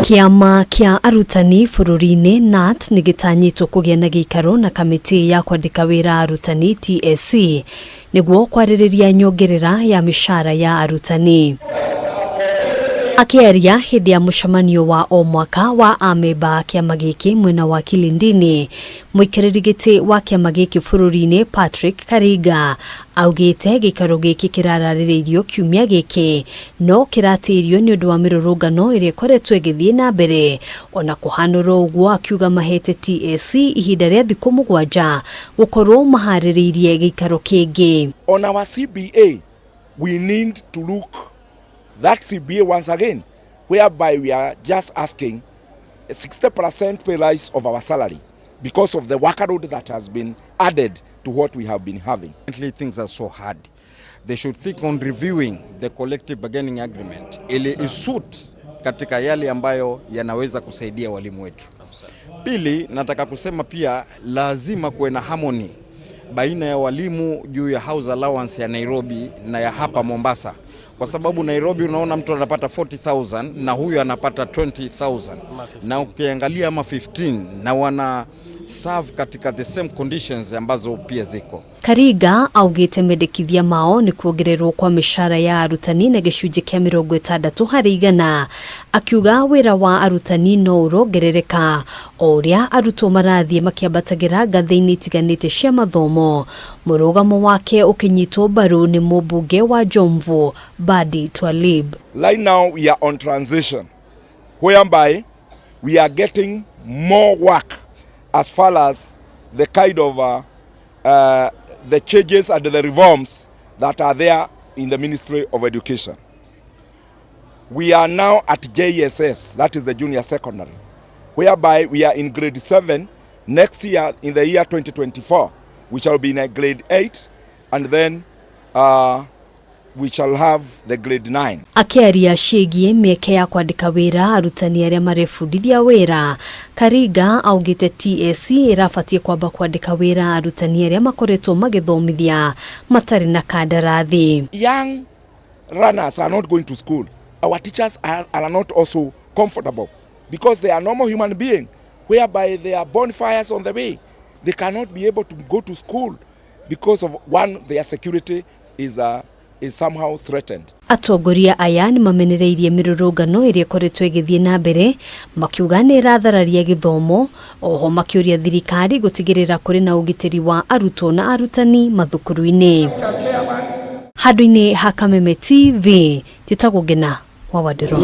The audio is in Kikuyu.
Kĩama kĩa arutani bũrũri-inĩ KNUT nĩ gĩtanyĩtwo kũgĩa na gĩikaro na kamĩtĩ ya kwandĩka wĩra arutani TSC nĩguo kwarĩrĩria nyongerera ya mĩcara ya arutani. Akĩaria hĩndĩ ya mũcemanio wa o mwaka wa amemba a kĩama gĩkĩ mwena wa Kilindini, mũikarĩri gĩtĩ wa kĩama gĩkĩ bũrũri-inĩ Patrick Karinga augĩte gĩikaro gĩkĩ kĩrararĩrĩirio kiumia gĩkĩ no kĩratĩrio nĩ ũndũ wa mĩrũrũngano ĩrĩa ĩkoretwo ĩgĩthiĩ na mbere. Ona kũhanũra ũguo, akiuga mahete TSC ihinda rĩa thikũ 7 gũkorwo maharĩrĩirie gĩikaro kĩngĩ. On our CBA, we need to look that CBA once again, whereby we are just asking a 60% pay rise of our salary because of the workload that has been added to what we have been having. Currently things are so hard. They should think on reviewing the collective bargaining agreement ili isuit katika yale ambayo yanaweza kusaidia walimu wetu. Pili, nataka kusema pia lazima kuwe na harmony baina ya walimu juu ya house allowance ya Nairobi na ya hapa Mombasa, kwa sababu Nairobi unaona mtu anapata 40,000 na huyu anapata 20,000 na ukiangalia ama 15 na wana serve katika the same conditions ambazo pia ziko. Karinga augĩte mendekithia mao nĩ kuongererwo kwa mĩcara ya arutani na gĩcunjĩ kĩa 60%, akiuga wĩra wa arutani no ũrongerereka o ũrĩa arutwo marathiĩ makĩambatagĩra ngathĩ-inĩ itiganĩte cia mathomo. Mũrũgamo wake ũkĩnyitwo mbaru nĩ mũmbunge wa Jomvu Badi Twalib. Right now we are on transition, whereby we are getting more work as far as the kind of the changes and the reforms that are there in the Ministry of Education. We are now at JSS, that is the junior secondary, whereby we are in grade 7. Next year, in the year 2024, we shall be in a grade 8, and then we shall have the grade 9. Akĩaria ciĩgiĩ mĩeke ya kwandĩka wĩra arutani arĩa marebundithia wĩra, Karinga augĩte TSC ĩrabatiĩ kwamba kwandĩka wĩra arutani arĩa makoretwo magĩthomithia matarĩ na kandarathi. Young learners are not going to school. Our teachers are not also comfortable because they are normal human beings, whereby there are bonfires on the way. They cannot be able to go to school because of one, their security is somehow threatened. Atongoria aya nĩ mamenereirie mĩrũrũngano ĩrĩa ĩkoretwo ĩgĩthiĩ na mbere, makiuga nĩ ĩrathararia gĩthomo. Oho makĩũria thirikari gũtigĩrĩra kũrĩ na ũgitĩri wa arutwo na arutani mathukuru-inĩ. Handũ-inĩ ha Kameme TV, njĩtagwo Ngena wa Wandĩro.